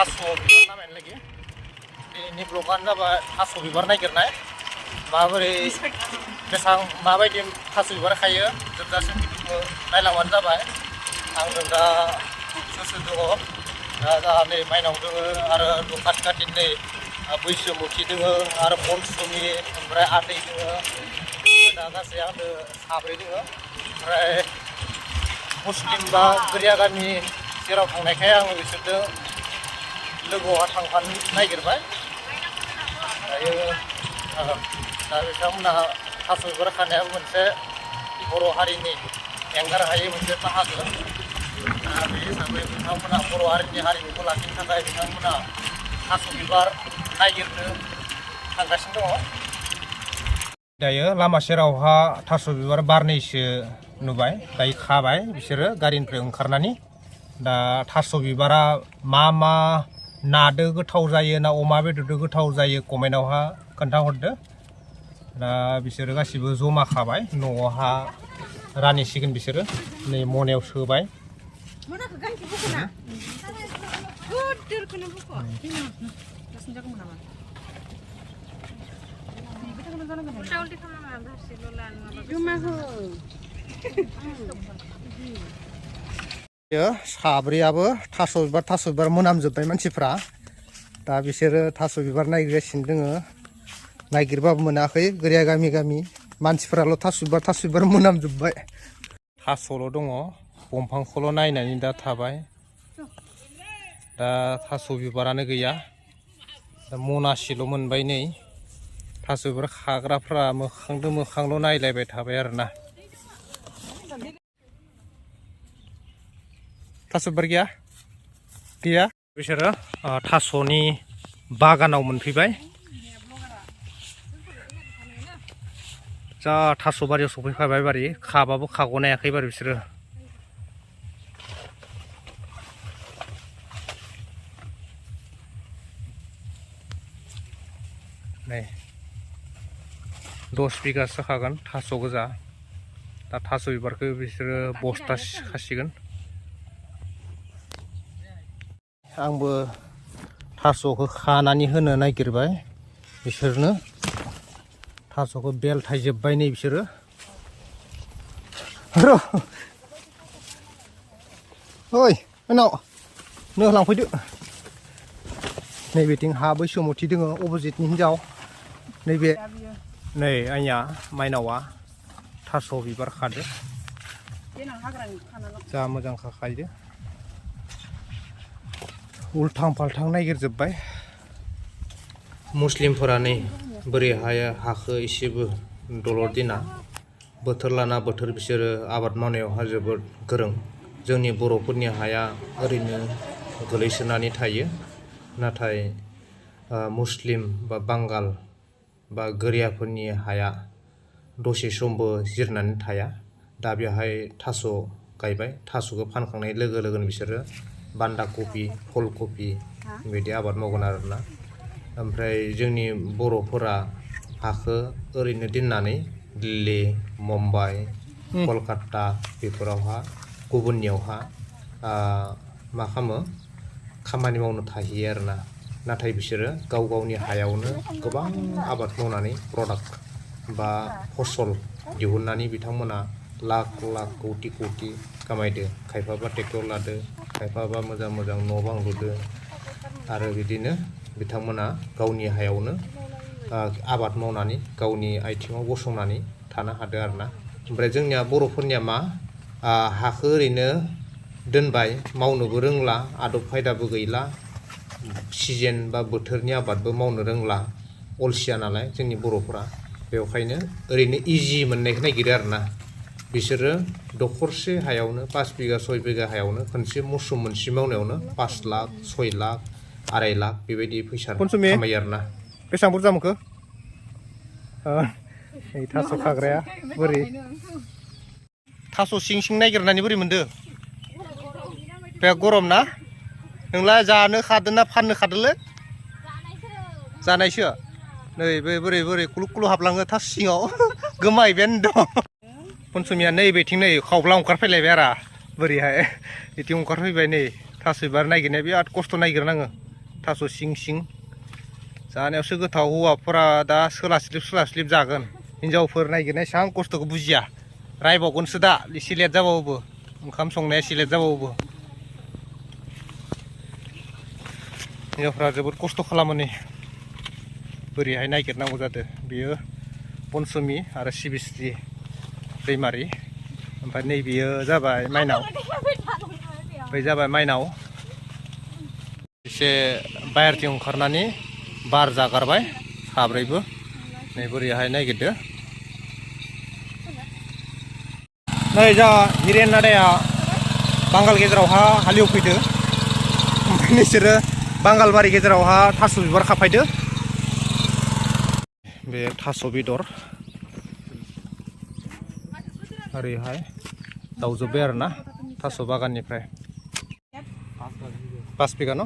थास' बिबार नामायनो लagi ini blogan जाबाय थास' बिबार नागिरनाय माबोरै बेसां माबायदि थास' बिबार खायो जोबजासिम भिडिअखौ नायलांबानो जाबाय आंजों दा सोर दङ दा जोंहा नै माइनाव दोङो आरो न' खाथि खाथिनि नै बैसोमुथि दोङो आरो बनसुमि ओमफ्राय आदै दोङो दा गासै आंनो साब्रै दोङो ओमफ्राय मुस्लिम बा गोरिया गामि जेराव थांनायखाय आङो बिसोरजों लोगोआव थांफानो नागिरबाय दायो दा बिथांमोना थास' बिबार खानाया मोनसे बर' हारिनि एंगार हायै मोनसे बाहागो दा बे हिसाबै बिथांमोना बर' हारिनि हारिमुखौ लाखिनो थाखाय बिथांमोना थास' बिबार नागिरनो थांगासिनो दङ दायो लामा सेरावहा थास' बिबार बारनैसो नुबाय दायो खाबाय बिसोरो गारिनिफ्राय ओंखारनानै दा थास' बिबारा मा नादो गोथाव जायो ना अमा बेदरदो गोथाव जायो कमेन्टआवहा खोन्थाहरदो दा बिसोरो गासिबो जमा खाबाय न'आवहा रानहैसिगोन बिसोरो नै मनायाव सोबाय साब्रैयाबो थास' बिबार मोनामजोब्बाय मानसिफ्रा दा बिसोरो थास' बिबार नागिरगासिनो दोङो नागिरबाबो मोनाखै गोरिया गामि मानसिफ्राल' थास' बिबार मोनामजोब्बाय थास'ल' दङ दंफांखौल' नायनानै दा थाबाय दा थास' बिबारानो गैया दा मनासेल' मोनबाय नै थास' बिबार खाग्राफ्रा मोखांल' नायलायबाय थाबाय आरोना थास' बिबार गैया बिसोरो थास'नि बागानाव मोनफैबाय जा थास' बारियाव सफैखाबाय बारि खाबाबो खाग'नो हायाखै बारि बिसोरो नै 10 बिगासो खागोन थास' गोजा दा थास' बिबारखौ बिसोरो बस्ता खासिगोन आंबो थास'खौ खानानै होनो नागिरबाय बिसोरनो थास'खौ बेलथायजोब्बाय नै बिसोरो ओइ उनाव नो लांफैदो नैबेथिं हा बैसोमुथि दोङो अपोजिटनि हिनजाव नैबे नै आइया माइनावा थास' बिबार खादो जा मोजां खाखायदो उल्थां फाल्थां नागिरजोब्बाय मुस्लिमफोरा नै बोरै हाखो एसेबो दलर दिना बोथोर लाना बोथोर बिसोरो आबाद मावनायावहा जोबोद गोरों जोंनि बर'फोरनि हाया ओरैनो गोलैसोनानै थायो नाथाय मुस्लिम बा बांगाल बा गोरियाफोरनि हाया दसे समबो जिरनानै थाया दा बेवहाय थास' गायबाय थास'खौ फानखांनाय लोगो लोगोनो बिसोरो बान्दा कबि फुल कबि बिदि आबाद मावगोन आरोना ओमफ्राय जोंनि बर'फोरा हाखौ ओरैनो दोननानै दिल्ली मुम्बाइ कलकाता बेफोरावहा गुबुननियावहा मा खालामो खामानि मावनो थाहैयो आरोना नाथाय बिसोरो गाव गावनि हायावनो गोबां आबाद मावनानै प्रडाक्ट बा फसल दिहुननानै बिथांमोना लाख कौटि खामायदो खायफाबा ट्रेक्टर लादो खायफाबा मोजां न' बां लुदो आरो बिदिनो बिथांमोना गावनि हायावनो आबाद मावनानै गावनि आथिङाव गसंनानै थानो हादो आरोना ओमफ्राय जोंनिया बर'फोरनिया मा हाखौ ओरैनो दोनबाय मावनोबो रोंला आदब खायदाबो गैला सिजन बा बोथोरनि आबादबो मावनो रोंला अलसिया नालाय जोंनि बर'फोरा बेवखायनो ओरैनो इजि मोननायखौ नागिरो आरोना बिसोरो दखरसे हायावनो 5 बिगा 6 बिगा हायावनो खनसे मौसुम मोनसे मावनायावनो 5 लाख 6 लाख 2.5 लाख बेबायदि फैसा खामायो आरोना बेसेबां बुरजा मोनखो थास' खाग्राया बोरै थास' सिं नागिरनानै बोरै मोनदो बे गरम ना नोंलाय जानो खादों ना फाननो खादोंलै जानायसो नै बे बोरै कुलु हाबलाङो थास सिङाव गोमाहैबायानो दं पनसमिया नैबेथिं नै खावब्ला ओंखारफैलायबाय आरो बोरैहाय बिथिं ओंखारफैबाय नै थास बिबार नागिरनाया बिराद खस्थ' नागिरनाङो थास' सिं सिं जानायावसो गोथाव हौवाफोरा दा सोलास्लिब जागोन हिनजावफोर नागिरनाय एसां खस्थ'खौ बुजिया रायबावगोनसो दा एसे लेट जाबावो ओंखाम संनाया एसे लेट जाबावो हिनजावफ्रा जोबोद खस्थ' खालामो नै बोरैहाय नागिरनांगौ जादों बेयो पनसुमि आरो सिबिश्री दैमारि ओमफ्राय नैबेयो जाबाय माइनाव बै जाबाय माइनाव एसे बाहेरथिं ओंखारनानै बार जागारबाय साब्रैबो नै बोरैहाय नागिरदो नै जा हिरेन नादाया बांगाल गेजेरावहा हालेवफैदो ओमफ्राय नोंसोरो बांगालबारि गेजेरावहा थास' बिबार खाफायदो बे थास' बेदर ओरैहाय दावजोब्बाय आरोना थास' बागाननिफ्राय 5 बिगा न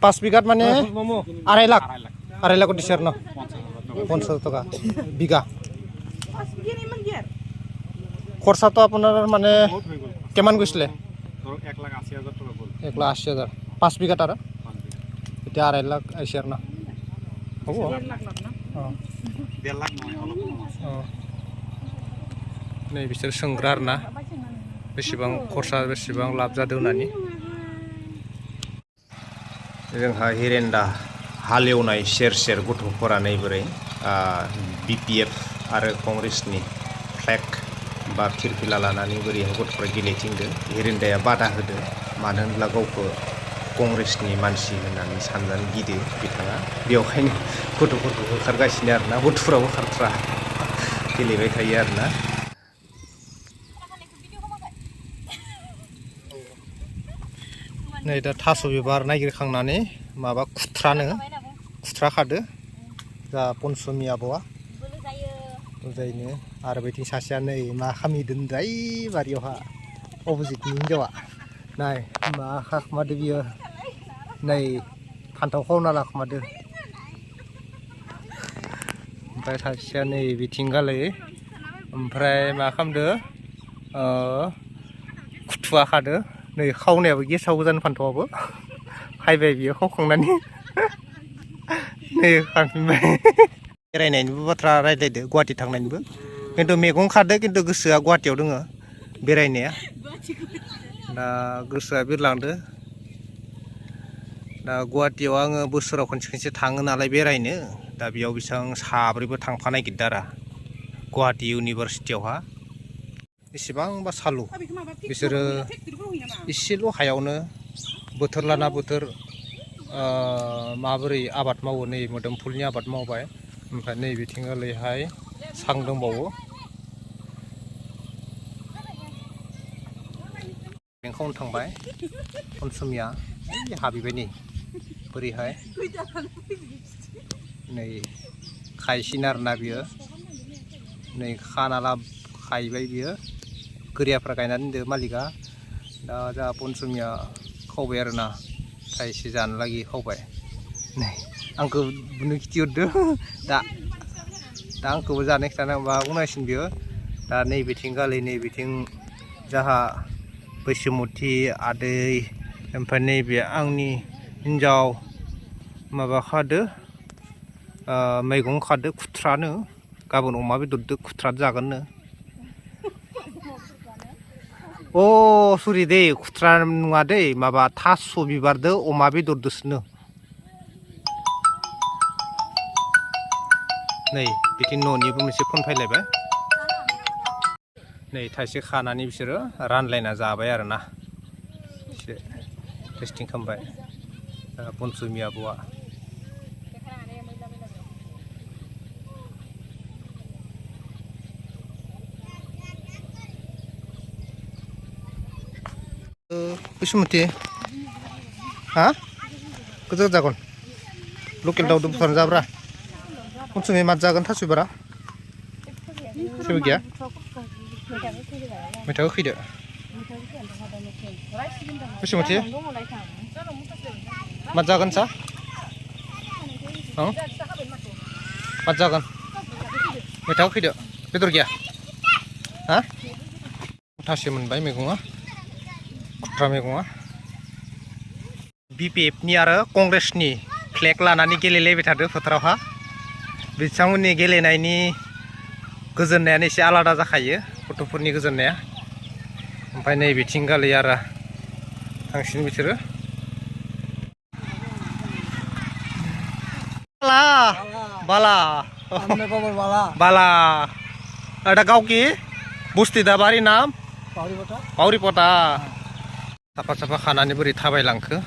5 बिगात माने 2.5 लाख दिसर न 50 টাকা বিঘা খরচা তো আপনার মানে কেমন গৈছিলে 1,80,000 5 বিঘাত আৰু এতিয়া 2.5 লাখ আইছে আৰু না হ'ব 1.5 লাখ না 1.5 লাখ নহয় অলপ नै बिसोर सोंग्रा आरोना बेसेबां खरसा बेसेबां लाब जादों होननानै जोंहा हिरेन्दा हालेवनाय सेर गथ'फोरा नै बोरै BPF आरो कंग्रेसनि फ्लेग बा फिरफिला लानानै बोरैहाय गथ'फोरा गेलेथिंदों हिरेन्दाया बादा होदों मानो होनब्ला गावखौ कंग्रेसनि मानसि होननानै साननानै गिदों बिथाङा बेवहायनो गथ'फोरखौ होखारगासिनो आरोना गथ'फोराबो खारथ्रा गेलेबाय थायो आरोना नै दा थास' बिबार नागिरखांनानै माबा खुथ्रा खादो जा पनसुमि आब'आ बुजायनो आरो बैथिं सासेया नै मा खालामहैदों दाय बारियावहा अपोजिटनि हिनजावा नाय मा खाखोमादो बियो नै फान्थाव खावना लाखोमादो ओमफ्राय सासेया नै बिथिंगालै ओमफ्राय मा खालामदो खुथुवा खादो नै खावनायाबो गेसाव गोजान फान्थावाबो खायबाय बियो खावखांनानै नै खांफिनबाय बेरायनायनिबो बाथ्रा रायज्लायदो गुवाहाटि थांनायनिबो खिन्थु मैगं खादो खिन्थु गोसोआ गुवाहाटियाव दङ बेरायनाया दा गोसोआ बिरलांदो दा गुवाहाटियाव आङो बोसोराव खनसे थाङो नालाय बेरायनो दा बेयाव बेसेबां साब्रैबो थांफा नागिरदों आरो गुवाहाटि इउनिभारसिटियावहा एसेबांबा सालु बिसोरो इसेल' हायावनो बोथोर लाना बोथोर माबोरै आबाद मावो नै मोदोमफुलनि आबाद मावबाय ओमफ्राय नै बिथिंगालैहाय सां दंबावो बेंखावनो थांबाय पनसुमिया हाबैबाय नै बोरैहाय नै खायसिन आरोना बियो नै खाना खायबाय बियो गोरियाफ्रा गायनानै दोनदो मालिका दा जा पनसुमिया खावबाय आरोना थाइसे जानो लागि खावबाय नै आंखौ बुनो खिथिहरदो दा आंखौबो जानो खिथानांबा उनायसिन बियो दा नैबेथिं गालै नैबेथिं जाहा बैसोमुथि आदै ओमफ्राय नैबे आंनि हिन्जाव माबा खादो मैगं खादो खुथ्रानो गाबोन अमा बेदरदो खुथ्रा जागोननो अ सरि दै खुथ्रा नङा दै माबा थास' बिबारदो अमा बेदरदोसोनो नै बिथिं न'निबो मोनसे फन फैलायबाय नै थाइसे खानानै बिसोरो रानलायना जाबाय आरोना एसे टेस्टिं खालामबाय पनसुमि आब'आ बैसोमुथि हा गोजौ जागोन लकेल दाउदो बुथारना जाब्रा पनसुमि माद जागोन थास' बिबारा जेबो गैया मैथाखौ खैदो बैसोमुथि माद जागोन सा माद जागोन मैथाखौ खैदो बेदर गैया हा मुथासे मोनबाय मैगङा खुथ्रा मैगङा BPF नि आरो कंग्रेसनि फ्लेग लानानै गेलेलायबाय थादो फोथारावहा बिथांमोननि गेलेनायनि गोजोननायानो एसे आलादा जाखायो गथ'फोरनि गोजोननाया ओमफ्राय नै बिथिंगालि आरो थांसिन बिसोरो बाला बाला ada गावकी बुस्थि दाबारि नाम बावरिपटा साफा साफा खानानै बोरै थाबायलांखो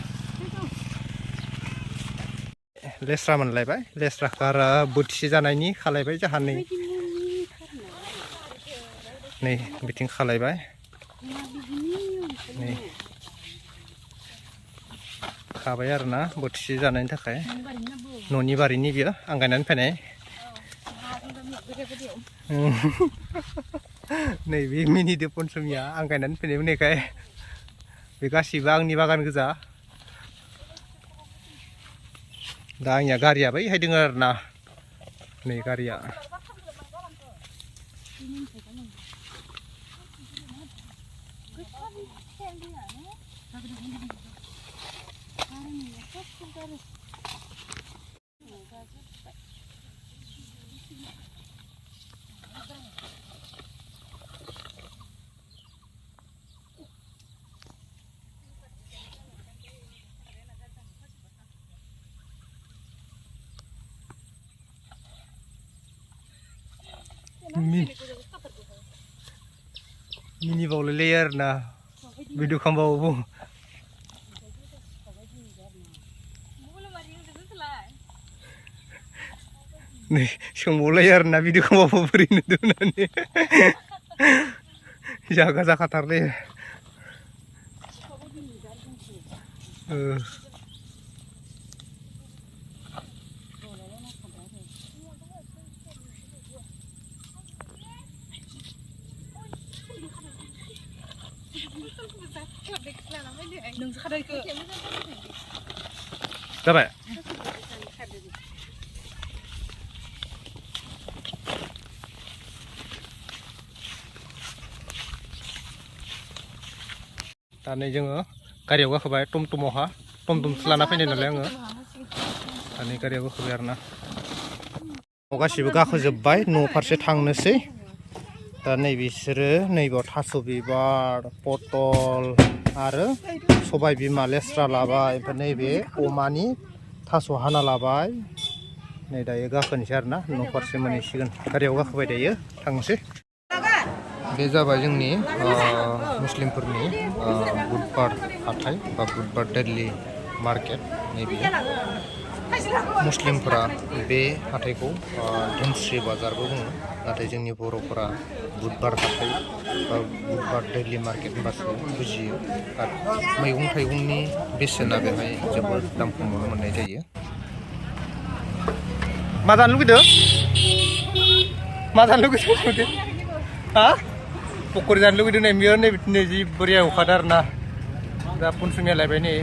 लेस्रा मोनलायबाय लेस्राखौ आरो बोथिसे जानायनि खालायबाय जाहा नै बिथिं खालायबाय नै खाबाय आरोना बोथिसे जानायनि थाखाय न'नि बारिनि बियो आं गायनानै फैनाय नैबे मिनिदो पनसमिया आं गायनानै फैनाय मोननायखाय बे गासिबो आंनि बागान गोजा दा आंनिया गारिया बैहाय दङ आरोना नै गारिया mini bau layer na video kambau bu nih semua layer na video kambau beri itu nani jaga jaga tarle Dapat? Tadi jangan karya gua kebayar tum selana apa ini nolnya tadi karya gua kebayar na oga sih buka aku jebai no parse thang nasi tadi bisere nih buat hasil bibar potol आरो सबाय बिमा लेस्रा लाबाय ओमफ्राय नैबे अमानि थास' हाना लाबाय नै दायो गाखोनोसै आरोना न' फारसे मोनहैसिगोन गारियाव गाखोबाय दायो थांनोसै बे जाबाय जोंनि मुस्लिमफोरनि बुधबार हाथाय बा बुधबार दिल्ली मार्केट नैबे मुस्लिमफोरा बे हाथायखौ धोनस्री बाजारबो बुङो नाथाय जोंनि बर'फोरा बुधबार हाथाय बा बुधबार दिल्ली मार्केट होनबासो बुजियो आरो मैगं थाइगंनि बेसेना बेहाय जोबोद दाम खमावनो मोननाय जायो मा जानो लुगैदों हा पकरि जानो लुगैदों नै बियो नै जि बोरिया अखादों आरोना दा पनसमिया लायबाय नै